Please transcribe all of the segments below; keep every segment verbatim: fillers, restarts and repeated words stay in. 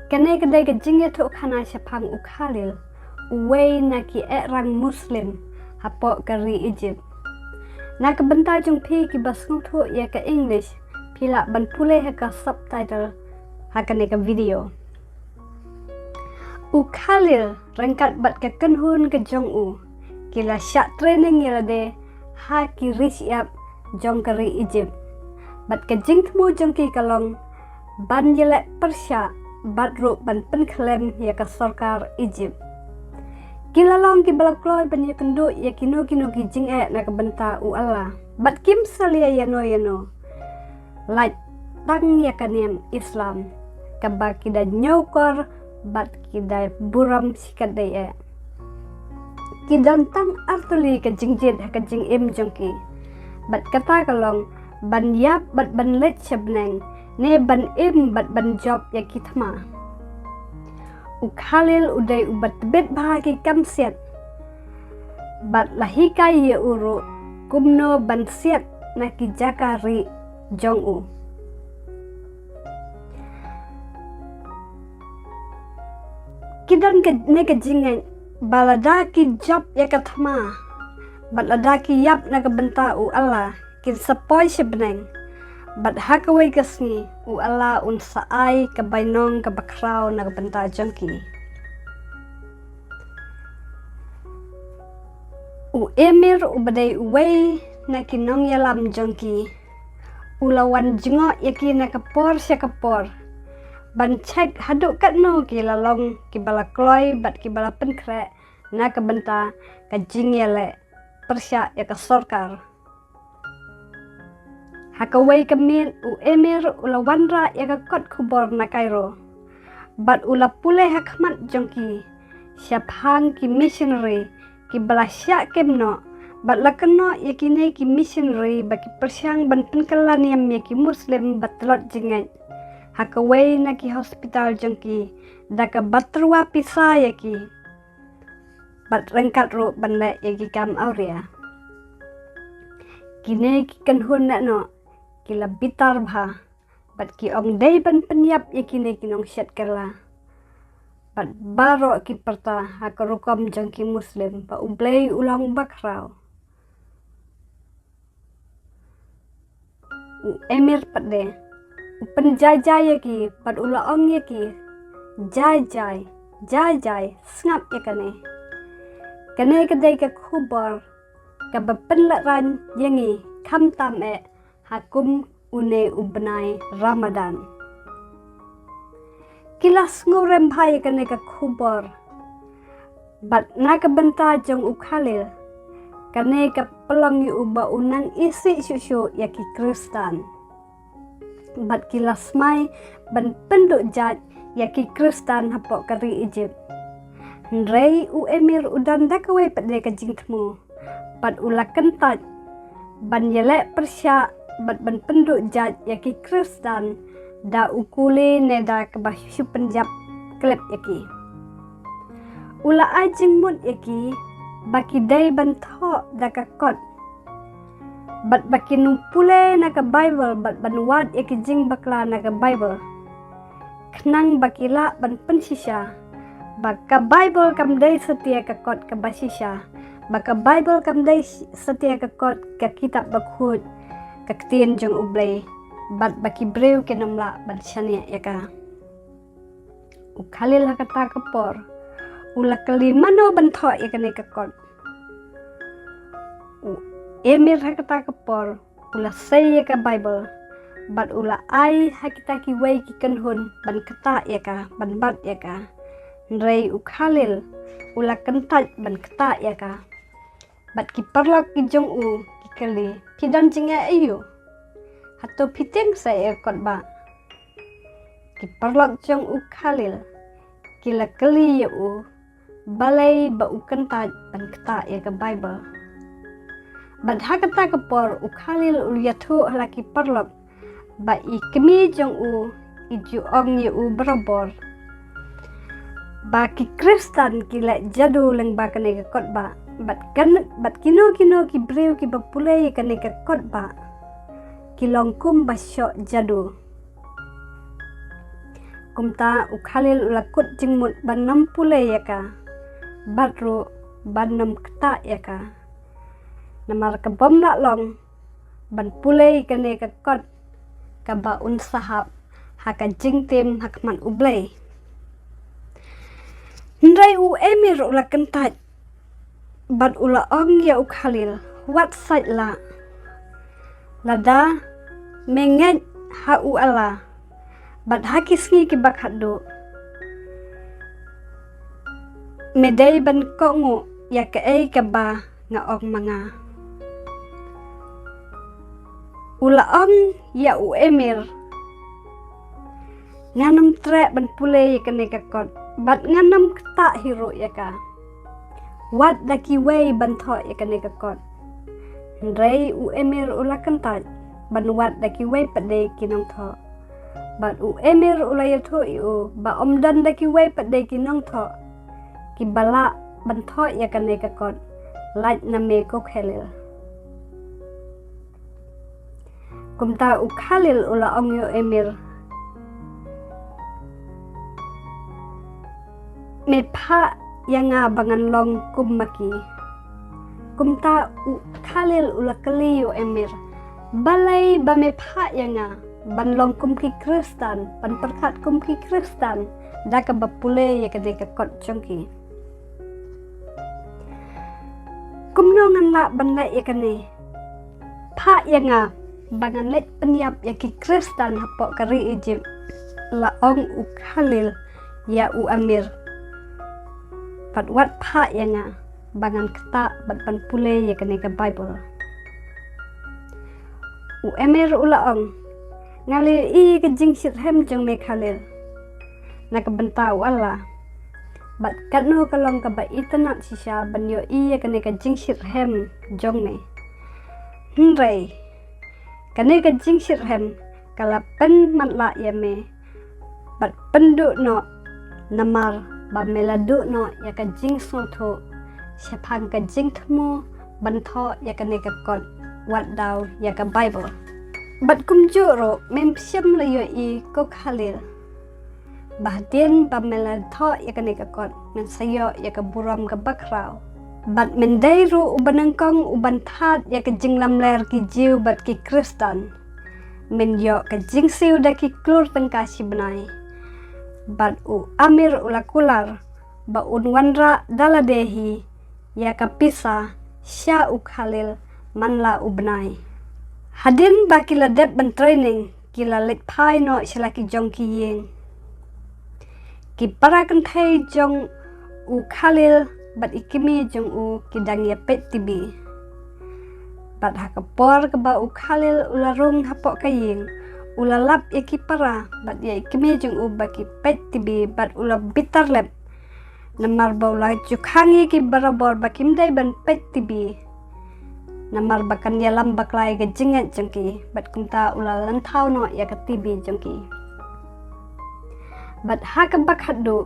Kane ka dei ka jingïathuhkhana shaphang u Khalil, uwei na ki ehrang Muslim hapoh ka ri Egypt. Na ka bynta jong phi kiba sngewthuh ïa ka English, phi lah ban pule ha ka subtitle ha kane ka video. U Khalil ryngkat bad ka kynhun ka jong u ki la shah training ïa lade ha ki ri shyiap jong ka ri Egypt. Bad ka jingthmu jong ki ka long ban ïaleh pyrshah bad ruh ban pynkhlem ïa ka sorkar Egypt. Ki la long kiba la kloi ban ïakynduh ïa kino kino ki jingeh na ka bynta u Allah. Bad kim salia ïano ïano. Lait tang ïa ka niam Islam kaba ki da ñiewkor bad ki da burom shikatdei eh. Ki don tang artylli ka jingjied ha ka jingim jong ki. Bad kata ka long ban ïap bad ban leit sha bneng, ne ban im bad ban jop ïa ki thma. U Khalil u dei uba tbit bha ki kam siat. Bad la hikai ïa u ruh kumno ban siat na ki jaka ri jong u. Ki don kane ka jingngeit ba lada ki jop ïa ka thma bad lada ki ïap na ka bynta u Allah, kin sa poi sha bneng. Bad ha kawei ka sngi u Allah un sa ai ka bainong kaba khraw na ka bynta jong ki. U Emir uba dei uwei na ki nongïalam jong ki, u la wan jngoh ïa ki na ka por sha ka por ban check haduh katno ki la long kiba la kloi bad kiba la pynkhreh na ka bynta ka jingïaleh pyrshah ïa ka sorkar. Ha kawei ka miet u Emir u la wanrah ïa ka kot khubor na Cairo. Bad u la pule ha khmat jong ki shaphang ki missionary kiba la shah kem noh, bad la kynnoh ïa kine ki missionary ba ki pyrshang ban pynkylla niam ïa ki Muslim ba tlot jingngeit ha kawei na ki hospital jong ki da kaba tyrwa pisa ïa ki. Bad ryngkat ruh ban leh ïa ki kam awria. Kine ki kynhun neh noh ki la bitar bha bad ki ong dei ban pynïap ïa kine ki nongshet kylla. Bad baroh ki pyrta ha ka rukom jong ki Muslim ba U Blei u long ba khraw. U Emir pat de u pynjai jai ïa ki bad u la ong ïa ki, jai jai, jai jai, sngap ïa kane. Kane ka dei ka khubor kaba pynlehraiñ ïa ngi khamtam eh ha kum une u bnai Ramadan. Ki la sngewrem bha ïa kane ka khubor. Bad na ka bynta jong u Khalil, kane ka pynlong ïa u ba u nang isih shuh shuh ïa ki Khristan. Bad ki la smai ban pynduh jait ïa ki Khristan hapoh ka ri Egypt. Hynrei u Emir u don da kawei pat de ka jingthmu. Bad u la kyntait ban ïaleh pyrshah bad ban pynduh jait ïa ki Khristan da u kuli ne da kaba shu pynjap klep ïa ki. U la ai jingmut ïa ki ba ki dei ban thoh da ka kot bad ba kin pule na ka Baibl bad ban wad ïa ki jingbakla na ka Baibl. Khnang ba ki lah ban pynshisha ba ka Baibl kam dei satia ka kot kaba shisha, ba ka Baibl kam dei satia ka kot ka kitab bakhuid, ka ktien jong U Blei, bad ba ki briew kin ym lah ban shaniah ïa ka. U Khalil ha kata ka por u la kylli mano ban thoh ïa kane ka kot. U Emir ha kata ka por u la sei ïa ka Baibl bad u la ai ha kita kiwei ki kynhun ban ktah ïa ka, ban bat ïa ka. Hynrei u Khalil u la kyntait ban ktah ïa ka. Bad ki paralok ki jong u ki kylli, phi don jingeh aïu? Hato phi tieng sa ïa ka kot ba? Ki paralok jong u Khalil ki la kylli ïa u balei ba u kyntait ban ktah ïa ka Baibl. Bad ha kata ka por u Khalil u ïathuh ha la ki paralok ba i kmie jong u i ju ong ïa u barabor ba ki Khristan ki leh jadu lyngba kane ka kot ba, bad kan, bad kino kino ki briew kiba pule ïa kane ka kot ba ki long kum ba shoh jadu. Kumta u Khalil u la kut jingmut ban nym pule ïa ka, bad ruh ban nym ktah ïa ka. Namar ka bym lah long ban pule ïa kane ka kot kaba un sa hap ha ka jingtim ha khmat U Blei. Hynrei u Emir u la kyntait bad u la ong ïa u Khalil, wat sait lah. Lada me ngeit ha u Allah bad ha ki sngi kiba khatduh, me dei ban kohnguh ïa kaei kaba nga ong ma nga. U la ong ïa u Emir, ngan nym treh ban pule ïa kane ka kot bad ngan nym ktah hi ruh ïa ka. Wad da kiwei ban thoh ïa kane ka kot. Hynrei u Emir u la kyntait ban wad da kiwei pat de ki nongthoh. Bad u Emir u la ïathuh ïa u ba ym don da kiwei pat de ki nongthoh kiba lah ban thoh ïa kane ka kot, lait na me ko Khalil. Kumta u Khalil u la ong ïa u Emir, me phah ïa nga ba ngan long kum ma ki. Kumta u Khalil u la kylli ïa u Emir, balei ba me phah ïa nga ban long kum ki Khristan, ban pyrkhat kum ki Khristan da kaba pule ïa kane ka kot jong ki? Kumno ngan lah ban leh ïa kane? Phah ïa nga ba ngan leit pynïap ïa ki Khristan hapoh ka ri Egypt, la ong u Khalil ïa u Emir. Bad wat phah ïa nga ba ngan ktah bad ban pule ïa kane ka Baibl. U Emir u la ong, nga la ïohi ïa ka jingshitrhem jong me Khalil na ka bynta u Allah, bad katno ka long kaba itynnad shisha ban ïohi ïa kane ka jingshitrhem jong me. Hynrei kane ka jingshitrhem ka la pynmatlah ïa me bad pynduh noh, namar ba me la duh noh ïa ka jingsngewthuh shaphang ka jingthmu ban thoh ïa kane ka kot, wat daw ïa ka Baibl. Bad kumjuh ruh mem shym la ïohi ko Khalil ba hadien ba me la thoh ïa kane ka kot, men sa ïoh ïa ka burom kaba khraw. Bad men dei ruh uba nyngkong uban thad ïa ka jinglamler ki Jiw bad ki Khristan. Men ïoh ka jingsiew da ki klur tyngka shi bnai. Bad u Emir u la kular ba un wanrah da lade hi ïa ka pisa sha u Khalil man la u bnai. Hadien ba ki la dep ban training, ki la leit phai noh sha la ki jong ki ïing. Ki para kynthei jong u Khalil bad i kmie jong u ki dang ïa peit TV. Bad ha ka por kaba u Khalil u la rung hapoh ka ïing, u la lap ïa ki para bad ïa i kmie jong u ba ki peit TV bad u la bitar lep. Namar ba u la ju khang ïa ki barabor ba kim dei ban peit TV. Namar ba kan ïalam bakla ïa ka jingngeit jong ki, bad kumta u la lynthaw noh ïa ka TV jong ki. Bad ha kaba khatduh,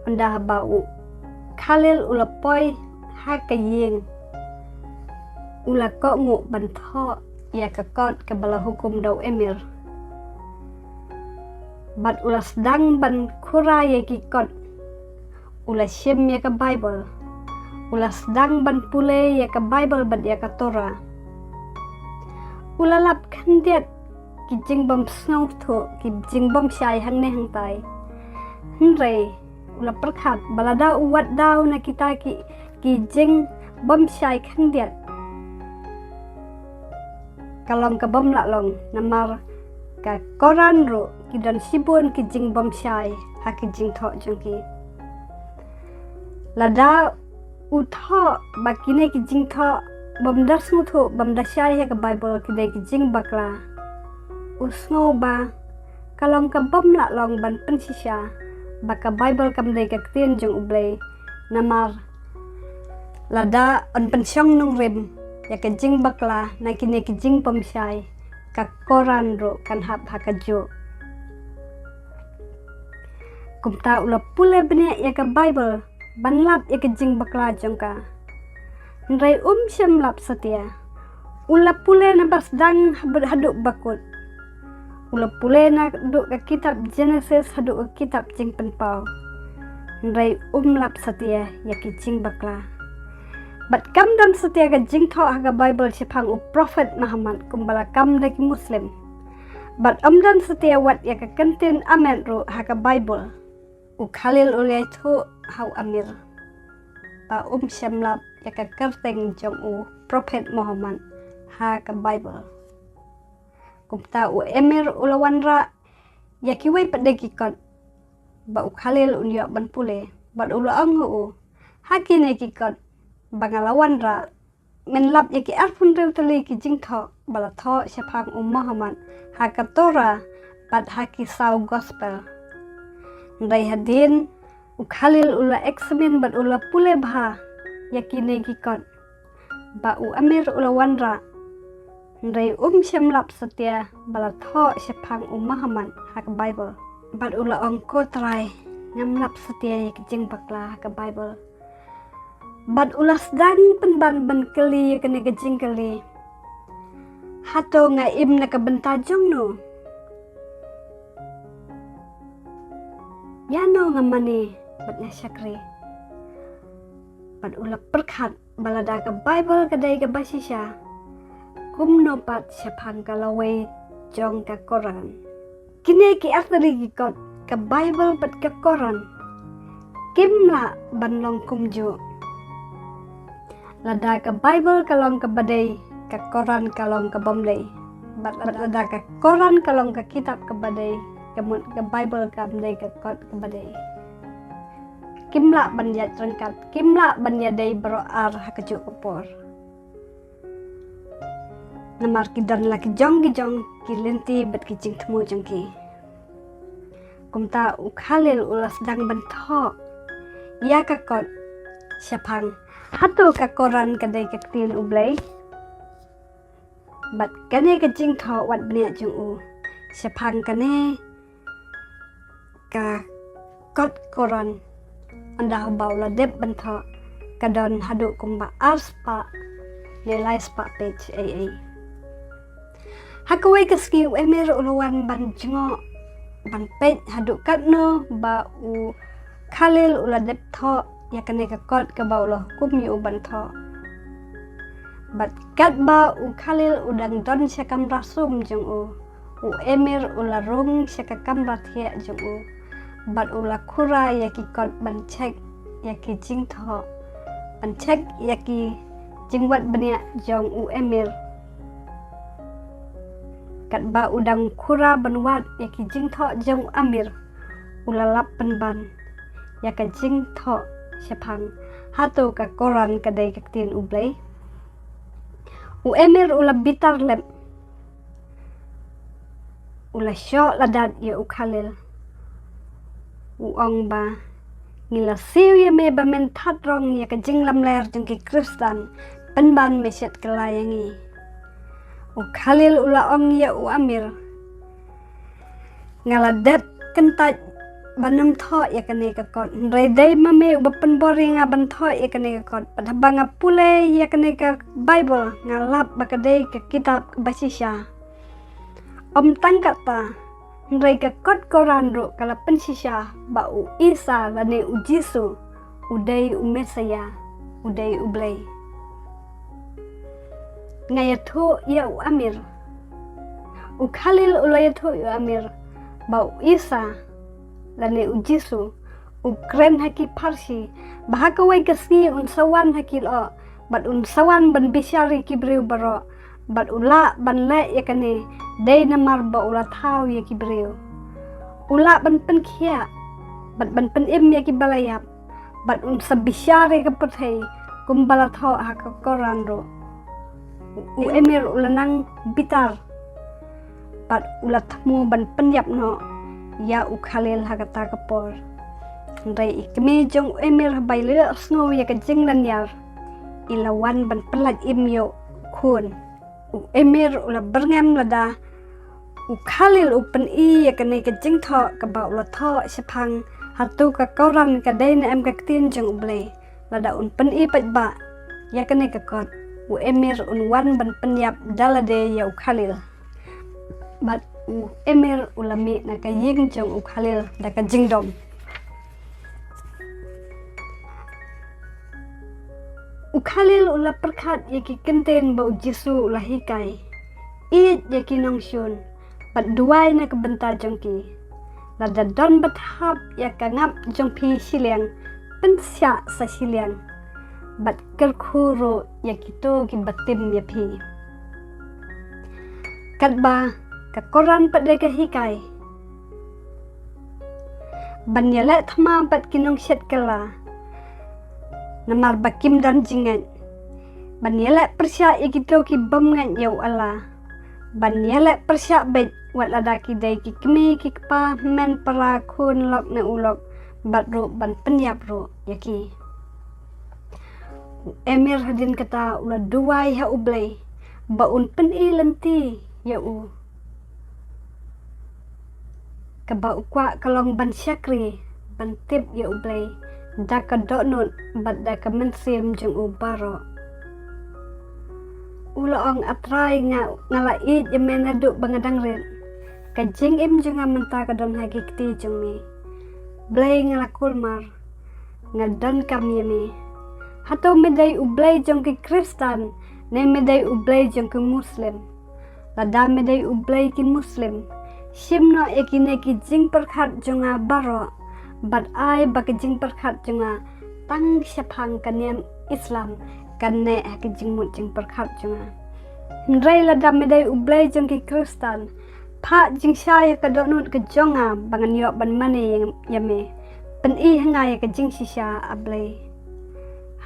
ynda haba u Khalil u la poi ha ka ïing, u la kohnguh ban thoh ïa ka kot kaba la hukum da u Emir. Bad u la sdang ban khura ïa ki kot. U la shim ïa ka Baibl. U la sdang ban pule ïa ka Baibl bad ïa ka Torah. U la lap khyndiat ki jingbym sngewthuh, ki jingbym shai hangne hangtai. Hynrei u la pyrkhat ba lada u wad daw na kita ki, ki jingbym shai khyndiat, ka long ka bym lah long, namar ka Koran ruh ki don shibun ki jingbym shai ha ki jingthoh jong ki. Lada u thoh ba kine ki jingthoh bym da sngewthuh, bym da shai ha ka Baibl, ki dei ki jingbakla, u sngew ba ka long ka bym lah long ban pynshisha ba ka Baibl kam dei ka ktien jong U Blei, namar lada yn pynshong nongrim ïa ka jingbakla na kine ki jingbym shai, ka Koran ruh kan hap ha ka juh. Kumta u la pule bniah ïa ka Baibl ban lap ïa ka jingbakla jong ka. Hynrei um shym lap satia. U la pule na ba sdang haduh ba kut. U la pule naduh ka kitab Genesis haduh ka kitab Jingpynpaw. Hynrei um lap satia ïa ki jingbakla. Bad kam don satia ka jingthoh ha ka Baibl shaphang u Prophet Muhammad kumba la kam da ki Muslim. Bad um don satia wat ïa ka kyntien Ahmed ruh ha ka Baibl. U Khalil u la ïathuh ha u Amir ba um shym lap ïa ka kyrteng jong u Prophet Muhammad ha ka Baibl. Kumta u Amir u la wanrah ïa kiwei pat de ki kot ba u Khalil un ïoh ban pule, bad u la ong ha u, ha kine ki kot ba nga la wanrah, men lap ïa ki arphew hynriew tylli ki jingthoh ba la thoh shaphang u Muhammad ha ka Torah bad ha ki saw Gospel. Hynrei hadien u Khalil u la eksamin bad u la pule bha ïa kine ki kot ba u Amir u la wanrah, hynrei um shym lap satia ba la thoh shaphang u Muhammad ha ka Baibl. Bad u la ong, ko Trai, ngam lap satia ïa ka jingbakla ha ka Baibl. Bad u la sdang pynban ban kylli ïa kane ka jingkylli, hato nga im na ka bynta jong no? Ïa no nga mane bad nga shakri? Bad u la pyrkhat ba lada ka Baibl ka dei kaba shisha, kumno pat shaphang ka lawei jong ka Koran? Kine ki artylli ki kot, ka Baibl bad ka Koran, kim lah ban long kumjuh. Lada ka Baibl ka long kaba dei, ka Koran ka long kabym dei. Bad lada ka Koran ka long ka kitab kaba dei, ka mut ka Baibl kam dei ka kot kaba dei. Kim lah ban ïaid ryngkat, kim lah ban ïadei baroh ar ha kajuh ka por. Namar ki don la ki jong ki jong ki lynti bad ki jingthmu jong ki. Kumta u Khalil u la sdang ban thoh ïa ka kot shaphang, hato ka Koran ka dei ka ktien U Blei? Bad kane ka jingthoh wat bniah jong u shaphang kane ka kot Koran, ynda haba u la dep ban thoh, ka don haduh kumba ar spah ne lai spah page ei ei. Ha kawei ka sngi u Amir u la wan ban jngoh ban peit haduh katno ba u Khalil u la dep thoh ïa kane ka kot kaba u la hukum ïa u ban thoh. Bad katba u Khalil u dang don sha kamra sum jong u, u Amir u la rung sha ka kamra thiah jong u. Bad u la khura ïa ki kot ban check ïa ki jingthoh, ban check ïa ki jingwad bniah jong u Amir. Katba u dang khura ban wad ïa ki jingthoh jong u Amir, u la lap pynban ïa ka jingthoh shaphang, hato ka Koran ka dei ka ktien U Blei? U Amir u la bitar lep. U la shoh ladat ïa u Khalil. U ong ba, ngi la siew ïa me ba men thad rong ïa ka jinglamler jong ki Khristan, pynban me shet kylla ïa ngi. U Khalil u la ong ïa u Amir, nga la dep kyntait ban ym thoh ïa kane ka kot, hynrei dei ma me uba pynbor ïa nga ban thoh ïa kane ka kot. Bad haba nga pule ïa kane ka Baibl, nga lap ba ka dei ka kitab kaba shisha. Ym tang katta, hynrei ka kot Koran ruh ka la pynshisha ba u Isa lane u Jisu u dei u Messaïah, u dei U Blei. Nga ïathuh ïa u Amir. U Khalil u la ïathuh ïa u Amir ba u Isa lane u Jisu u kren ha ki pharshi, ba ha kawei ka sngi un sa wan ha ki lyoh, bad un sa wan ban bishar ïa ki briew baroh, bad u lah ban leh ïa kane dei namar ba u la thaw ïa ki briew. U lah ban pynkhiah bad ban pynim ïa kiba la ïap, bad un sa bishar ïa ka pyrthei kumba la thoh ha ka Koran ruh. U Amir u la nang bitar bad u la thmu ban pynïap noh ïa u Khalil ha kata ka por. Hynrei i kmie jong u Amir haba i la ïohsngew ïa ka jinglynñiar, i la wan ban pyllait im ïa u khun. U Amir u la byrngem lada u Khalil u pyni ïa kane ka jingthoh kaba u la thoh shaphang, hato ka Koran ka dei ne em ka ktien jong U Blei. Lada un pyni paidbah ïa kane ka kot, u Amir un wan ban pynïap da lade ïa u Khalil. Bad u Emir u la mih na ka ïing jong u Khalil da ka jingdom. U Khalil u la pyrkhat ïa ki kyntien ba u Jisu u la hikai. Ïeit ïa ki nongshun, bad duwai na ka bynta jong ki. Lada don ba thap ïa ka ngap jong phi shiliang, pynshah sa shiliang. Bad kyrkhu ruh ïa kito ki ba tim ïa phi. Katba ka Koran pat de ka hikai ban ïaleh thma bad ki nongshet kylla, namar ba kim don jingngeit. Ban ïaleh pyrshah ïa kito ki bym ngeit ïa u Allah. Ban ïaleh pyrshah beit wat lada ki dei ki kmie ki kpa, hynmen para, khun lok ne u lok, bad ruh ban pynïap ruh ïa ki. U Emir hadien kata u la duwai ha U Blei ba un pyni lynti ïa u. Kaba u kwah ka long ban shakri, ban tip ïa U Blei da ka dohnud bad da ka mynsiem jong u baroh. U la ong, A Trai, nga, nga la ïeit ïa me naduh ba nga dang rit. Ka jingim jong nga mynta ka don ha ki kti jong me. Blei, nga la kulmar, nga donkam ïa me. Hato me dei U Blei jong ki Khristan, ne me dei U Blei jong ki Muslim? Lada me dei U Blei ki Muslim, shim noh ïa kine ki jingpyrkhat jong nga baroh, bad ai ba ka jingpyrkhat jong nga tang shaphang ka niam Islam kan neh ha ka jingmut jingpyrkhat jong nga. Hynrei lada me dei U Blei jong ki Khristan, phah jingshai ha ka dohnud ka jong nga ba ngan ïoh ban mane ïa, ïa me. Pyni ha nga ïa ka jingshisha, A Blei.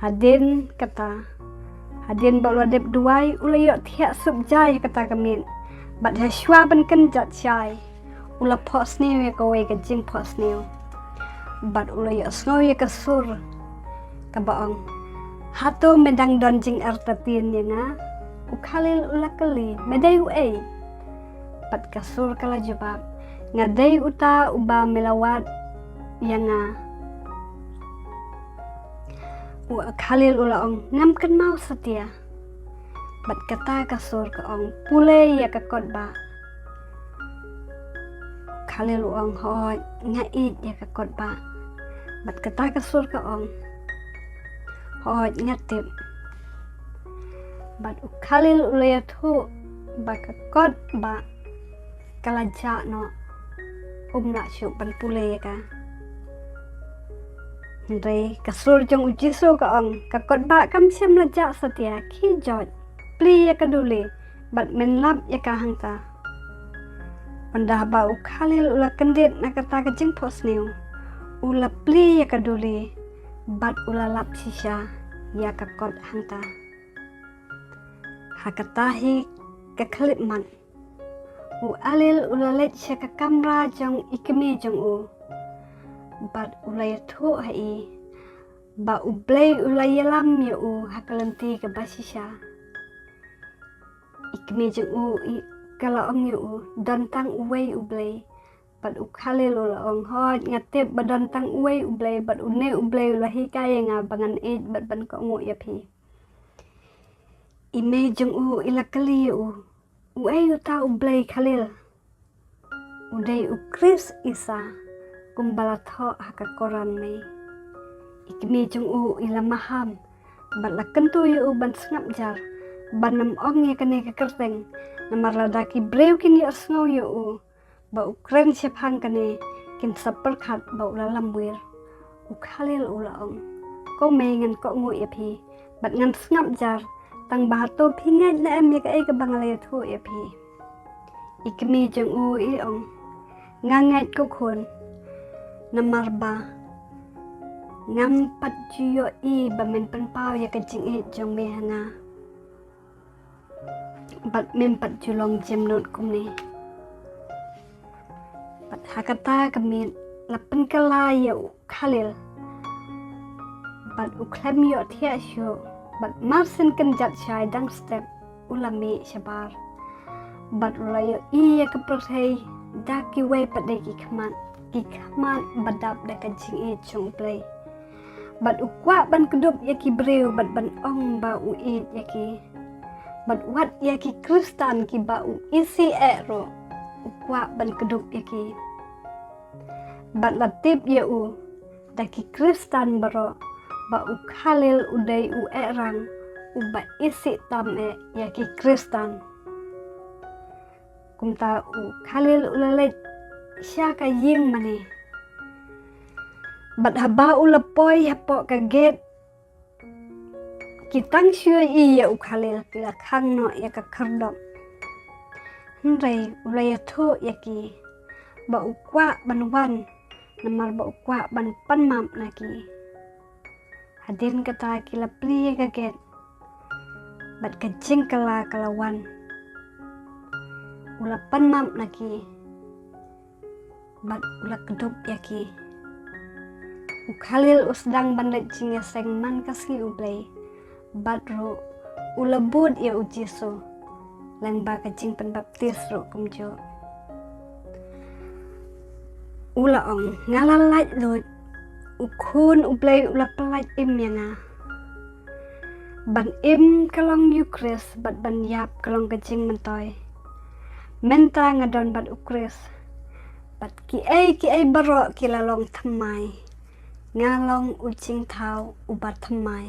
Hadien kata, hadien ba u la dep duwai, u la ïohthiah sup jai ha kata ka miet. Bad ha shuwa ban kynjat shai, u la phohsniew ïa kawei ka jingphohsniew. Bad u la ïohsngew ïa ka sur kaba ong, Hato me dang don jingartatien ïa nga? U Khalil u la kylli, Me dei uei? Bad ka sur ka la jubab, Nga dei uta uba me la wad ïa nga. U Khalil u la ong, Ngam kynmaw satia. Bad kata ka sur ka ong, Pule ïa ka kot bah. U Khalil u ong, Hooid, nga ïeit ïa ka kot bah. Bad kata ka sur ka ong, Hooid, nga tip. Bad u Khalil u la ïathuh ba ka kot bah ka la jah noh, um lah shuh ban pule ïa ka. Hynrei ka sur jong u Jisu ka ong, Ka kot bah kam shym la jah satia, khie joit, plie ïa ka duli, bad men lap ïa ka hangta. Ynda ba u Khalil u la kyndit na kata ka jingphohsniew, u la plie ïa ka duli, bad u la lap shisha ïa ka kot hangta. Ha kata hi ka khyllipmat, u Khalil u la leit sha ka kamra jong i kmie jong u. Bad u la ïathuh ha i ba U Blei u la ïalam ïa u ha ka lynti kaba shisha. I kmie jong u i ka la ong ïa u, Don tang uwei U Blei. Bad u Khalil u la ong, Hooid, nga tip ba don tang uwei U Blei, bad une U Blei u la hikai ïa nga ba ngan ïeit bad ban kohnguh ïa phi. I mei jong u i la kylli ïa u, Uei uta U Blei, Khalil? U dei u Khrist Isa, kumba la thoh ha ka Koran, mei. I kmie jong u i la maham, bad la kyntu ïa u ban sngap jar, ban ym ong ïa kane ka kyrteng, namar lada ki briew kin ïohsngew ïa u ba u kren shaphang kane, kin sa pyrkhat ba u la lamwir. U Khalil u la ong, Ko mei, ngan kohnguh ïa phi, bad ngan sngap jar, tang ba hato phi ngeit ne em ïa kaei kaba nga la ïathuh ïa phi. I kmie jong u i ong, Nga ngeit ko khun, namar ba ngam pat ju ïohi ba men pynpaw ïa ka jingïeit jong me ha nga. Bad mem pat ju long jemnud kumne. Bad ha kata ka miet la pynkylla ïa u Khalil. Bad u khlem ïohthiah shuh, bad mar shen kynjat shai dang step, u la mih shabar. Bad u la ïohi ïa ka pyrthei da kiwei pat de ki khmat, ki khmat ba dap da ka jingïeit jong U Blei. Bad u kwah ban kdup ïa ki briew bad ban ong ba u ïeit ïa ki. Bad wat ïa ki Khristan kiba u isih eh ruh, u kwah ban kdup ïa ki. Bad la tip ïa u da ki Khristan baroh ba u Khalil u dei u ehrang uba isih tam eh ïa ki Khristan. Kumta u Khalil u la leit sha ka ïing mane. Bad haba u la poi hapoh ka gate, ki tang shu ïohi ïa u Khalil ki la khang noh ïa ka khyrdop. Hynrei u la ïathuh ïa ki ba u kwah ban wan, namar ba u kwah ban pan map na ki. Hadien kata ki la plie ïa ka gate bad ka jingkylla ka la wan. U la pan map na ki bad u la kdup ïa ki. U Khalil u sdang ban leit jingïaseng man ka sngi U Blei bad ruh u la bud ïa U Jisu lyngba ka jingpynbaptis ruh kumjuh. U la ong, nga la lait lut, U Khun U Blei u la pyllait im ïa nga ban im ka long Eukharist bad ban ïap ka long ka jingmyntoi. Mynta nga don bad U Khrist bad kiei kiei baroh ki la long thymmai. Nga long u jingthaw uba thymmai.